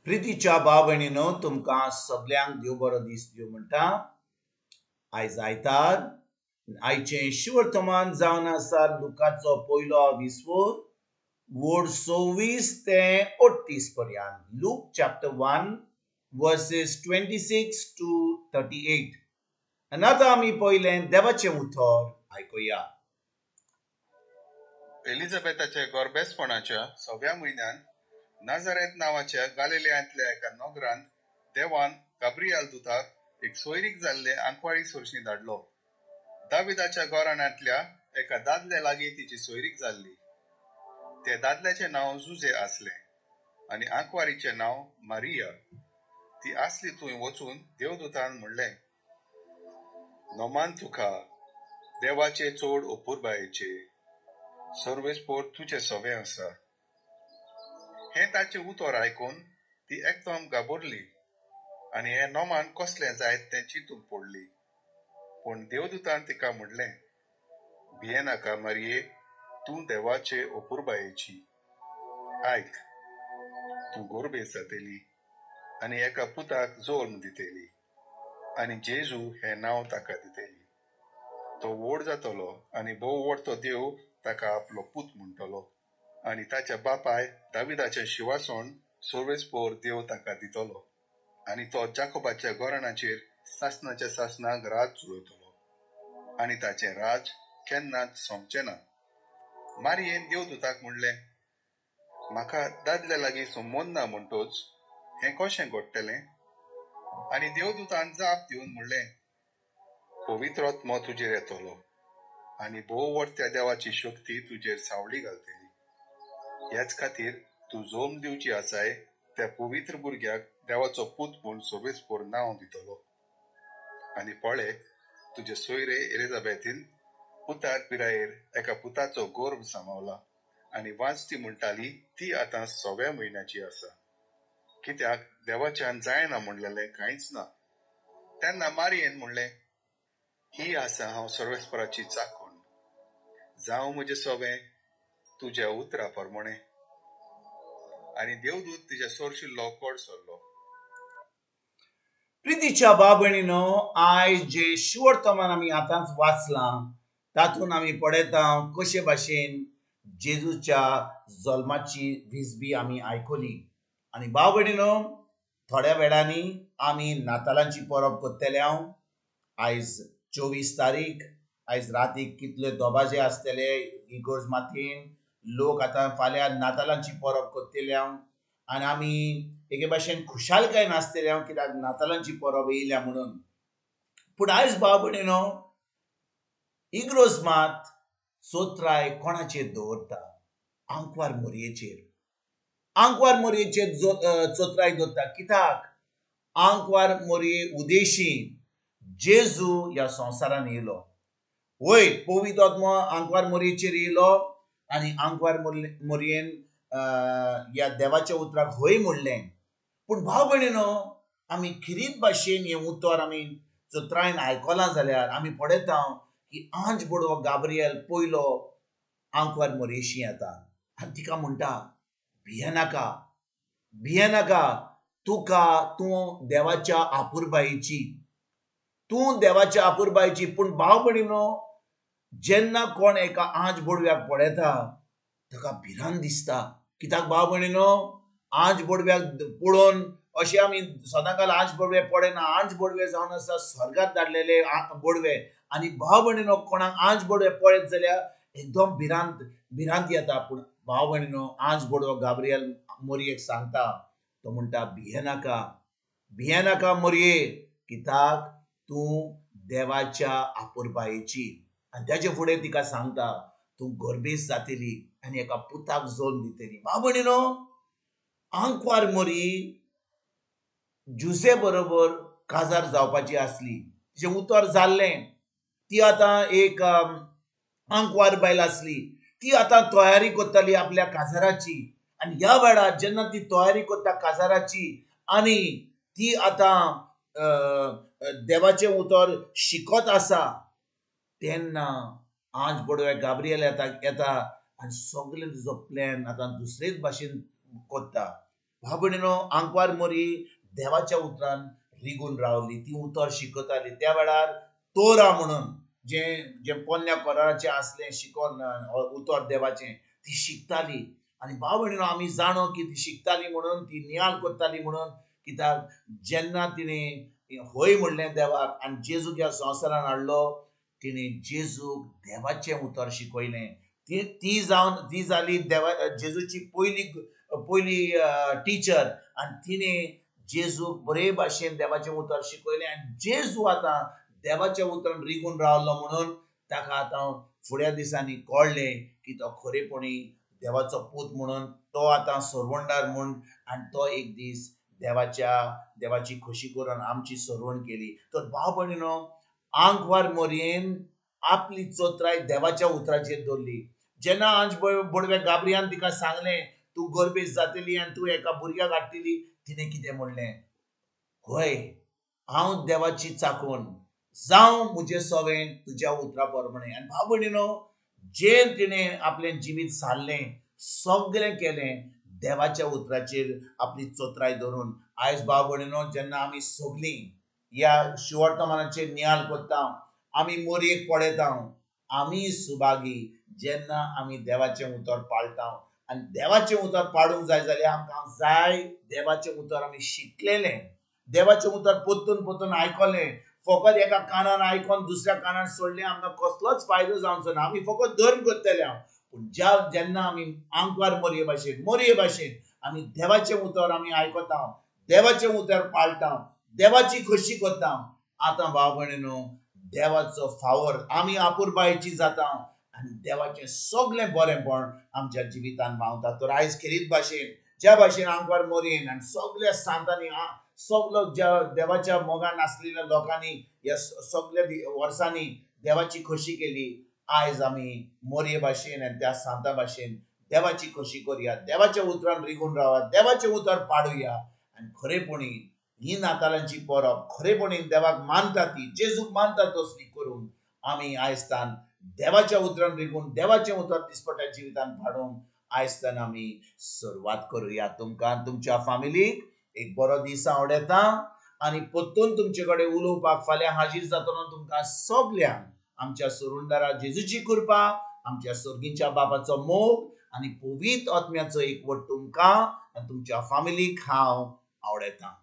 प्रितीच्या भाव भयणीनो, तुमकां सगल्यांक देव बरो दीस दिवं म्हणटा. आयज आयतार. आयचें शिवर्तमान जावन आसा लुकाचो पयलो विस्वोर वोड 26 ते 38 पर्यंत. Luke chapter 1 verses 26 to 38. आनी आतां आमी पयलें देवाचें उतर आयकुया. एलिझाबेथाच्या गोरबेसपणाच्या सव्या म्हयन्यान नाझारेथ नांवाच्या गालिलियांतल्या एका नगरांत देवान गाब्रियाल दुताक एक सोयरीक जाल्ले आंकवारी सरशी धाडलो. दाविदाच्या घराण्यांतल्या एका दादल्या लागीं तिची सोयरीक जाल्ली. ते दादल्याचें नांव जुजे आसलें आनी आंकवारीचें नांव मारिया. ती आसली थंय वचून देवदूतान म्हणलें, नोमान तुका, देवाचे चड अपुरबायेचे, सर्वेस्पोर तुजें सवें आसा. हें ताचें उतर आयकून ती एकदम घाबरली आनी हें नोमान कसलें जायत तें चिंतूंक पडली. पूण देवदूतान तिका म्हणलें, भियेनाका मारये, तूं देवाचे अपुरबायेची. आयक, तूं गोरबेज जातली आनी एका पुताक जल्म दितली आनी जेजू हें नांव ताका दितली. तो व्हड जातलो आनी भोव व्हडतो देव ताका आपलो पूत म्हणटलो आनी ताच्या बापाय दाविदाचें शिवासण सर्वेस्पोर देव ताका दितलो आनी तो जाकोबाच्या घराण्याचेर सासणाच्या सासणाक राज चलयतलो आनी ताचें राज केन्नाच सोंपचें ना. मारियेन देवदूताक म्हणलें, म्हाका दादल्या लागीं संबंद ना म्हणटोच हें कशें घडटलें? आनी देवदूतान जाप दिवन म्हणलें, पवित्र आत्मो तुजेर येतलो आनी भोव व्हडत्या देवाची शक्ती तुजेर सावळी घालतली. ह्याच खातीर तूं जल्म दिवची आसाय त्या पवित्र भुरग्याक देवाचो पूत म्हूण सर्वेस्पोर नांव दितलो. आनी पळे, तुजे सोयरे एलिझाबेथीन पुतार पिरायेर एका पुताचो गर्भ सांबावला आनी वांचती म्हणटाली ती आतां सव्या म्हयन्याची आसा. कित्याक देवाच्यान जायना म्हणलेलें कांयच ना. तेन्ना मारियेन म्हणलें, ही आसा हांव सर्वेस्पराची चाकण, जावं म्हजें सवें तुज्या उतरा प्रमाणें. आनी देवदूत तिच्या सोरशिल्लो कोड सरलो. प्रितीच्या भाव भयणीनो, आयज जें शिवर्तमान आमी आतांच वाचलां तातूंत आमी पळयता कशे भाशेन जेजूच्या जल्माची विजबी आमी आयकली. आनी भाव भयणीनो, थोड्या वेळांनी आमी नातालांची परब करतले. हांव आयज 24 तारीख. आयज रातीक कितले दोबाजे आसतले इगोर्ज मातयेन. लोक आतां फाल्यां नातालांची परब करतले हांव आनी आमी एके भाशेन खुशालकायेन आसतले हांव कित्याक नातालांची परब येयल्या म्हणून. पूण आयज भाव भयणीनो, इग्रोज मात चोत्राय कोणाचेर दवरता? आंकवार मोरयेचेर. आंकवार मोरयेचेर चोत्राय दवरता कित्याक आंकवार मोरये उदेशी जेजू ह्या संवसारान येयलो. वय पवित्र आत्मो आंकवार मोरयेचेर येयलो आनी आंकवार मोरयेन ह्या देवाच्या उतराक हय म्हणलें. पूण भाव भयणीनो, आमी खिरीत भाशेन हें उतर आमी चत्रायन आयकलां जाल्यार आमी पळयता की आंज बडवो गाब्रियल पयलो आंकवार मोरयेशी येता आनी तिका म्हणटा, भियेनाका, भियेनाका, तुका तूं देवाच्या आपुरबायेची, तूं देवाच्या आपुरबायेची. पूण भाव भयणीनो, जेन्ना कोण एका आंज बोडव्याक पळयता ताका भिरांत दिसता. कित्याक भाव भयणीनो, आंज बोडव्याक पळोवन अशें आमी सदांकाल आंज बोडवे पळयना. आंज बोडवे जावन आसा स्वर्गात धाडलेले बोडवे. आनी भाव भयणीनो, कोणाक आंज बोडवे पळयत जाल्यार एकदम भिरांत येता. पूण भाव भयणीनो, आंज बोडवो गाब्रियल मोरयेक सांगता, तो म्हणटा, भियेनाका, भियेनाका मोरये, कित्याक तूं देवाच्या आपुरबायेची. आनी ताचे फुडें तिका सांगता, तूं गर्भेस्त जातली आनी एका पुताक जल्म दितली. भाव भयणीनो, आंकवार मोरी जुजे बरोबर काजार जावपाची आसली. तिचें उतर जाल्लें. ती आतां एक आंकवार बायल आसली. ती आतां तयारी करताली आपल्या काजाराची. आनी ह्या वेळार जेन्ना ती तयारी करता काजाराची आनी ती आतां देवाचें उतर शिकत आसा, तेन्ना आंज बडवे गाब्रियल येता आनी सगळें तुजो प्लॅन आतां दुसरेच भाशेन करता. भाव भयणीनो, आंकवार मोरी देवाच्या उतरान रिगून रावली, ती उतर शिकताली. त्या वेळार तोरा म्हणून जें जें पोन्न्या कराराचें आसलें शिकोन उतर देवाचें, ती शिकताली. आनी भाव भयणीनो, आमी जाणो की ती शिकताली म्हणून, ती नियाळ करताली म्हणून, कित्याक जेन्ना तिणें हय म्हणलें देवाक आनी जेजूक ह्या संवसारान हाडलो, तिणें जेजूक देवाचें उतर शिकयलें. ती ती जावन ती जाली देवा जेजूची पयली पयली टिचर. आनी तिणें जेजूक बरे भाशेन देवाचें उतर शिकयलें आनी जेजू आतां देवाच्या उतरान रिगून रावलो म्हणून ताका आतां फुड्या दिसांनी कळ्ळें की तो खरेपणी देवाचो पूत म्हणून, तो आतां सरवणदार म्हूण. आनी तो एक दीस देवाच्या देवाची खोशी करून आमची सरवण केली. तर भाव भयणीनो, आंकवार मोरयेन आपली चोत्राय देवाच्या उतराचेर दवरली. जेन्ना आंज बडव्या गाब्रियान तिका सांगलें तूं गर्भेस्त जातली आनी तूं एका भुरग्याक हाडटली, तिणें कितें म्हणलें? हय, हांव देवाची चाकून, जावं म्हजें सवें तुज्या उतरा प्रमाणें. आनी भाव भयणीनो, जें तिणें आपलें जिवीत सारलें, सगळें केलें देवाच्या उतराचेर आपली चोत्राय धरून. आयज भाव भयणीनो, जेन्ना आमी सगळीं ह्या शिवर्तमानाचेर नियाळ करता, आमी मोरयेक पळयता, आमी सुभागी जेन्ना आमी देवाचें उतर पाळटा. आनी देवाचें उतर पाडूंक जाय जाल्यार आमकां जाय देवाचें उतर आमी शिकलेलें, देवाचें उतर परतून परतून आयकलें. फकत एका कानान आयकोन दुसऱ्या कानान सोडलें, आमकां कसलोच फायदो जावचो ना, आमी फकत धर्म करतले. पूण ज्या जेन्ना आमी आंकवार मोरये भाशेन, मोरये भाशेन आमी देवाचें उतर आमी आयकता, देवाचें उतर पाळटा, देवाची खोशी करता, आतां भाव भयणीनो देवाचो फावर आमी आपुरबायेची जाता आनी देवाचें सगळें बरेंपण आमच्या जिवितान व्हांवता. तर आयज खेरीत भाशेन ज्या भाशेन आंकवार मोरयेन आनी सगल्या सांतांनी, सगलो ज्या देवाच्या मोगान आसलेल्या लोकांनी ह्या सगल्या वर्सांनी देवाची खोशी केली, आयज आमी मोरये भाशेन आनी त्या सांता भाशेन देवाची खोशी करुया, देवाच्या उतरान रिगून रावा, देवाचें उतर पाडुया. आनी खरेपणी ही नातालांची परब खरेपणी देवाक मानता ती, जेजूक मानता तसली करून आमी आयज तान देवाच्या उतरान रिगून देवाचें उतर दिसपट्ट्या जिवितान पाडूंक आयज तान आमी सुरवात करुया. तुमकां तुमच्या फामिलीक एक बरो दीस आवडटा आनी परतून तुमचे कडेन उलोवपाक फाल्यां हाजीर जातलो. तुमकां सगल्यांक आमच्या सोरुंदारा जेजूची कृपा, आमच्या सर्गीच्या बाबाचो मोग आनी पवित्र आत्म्याचो एकवट तुमकां आनी तुमच्या फामिलीक हांव आवडटा.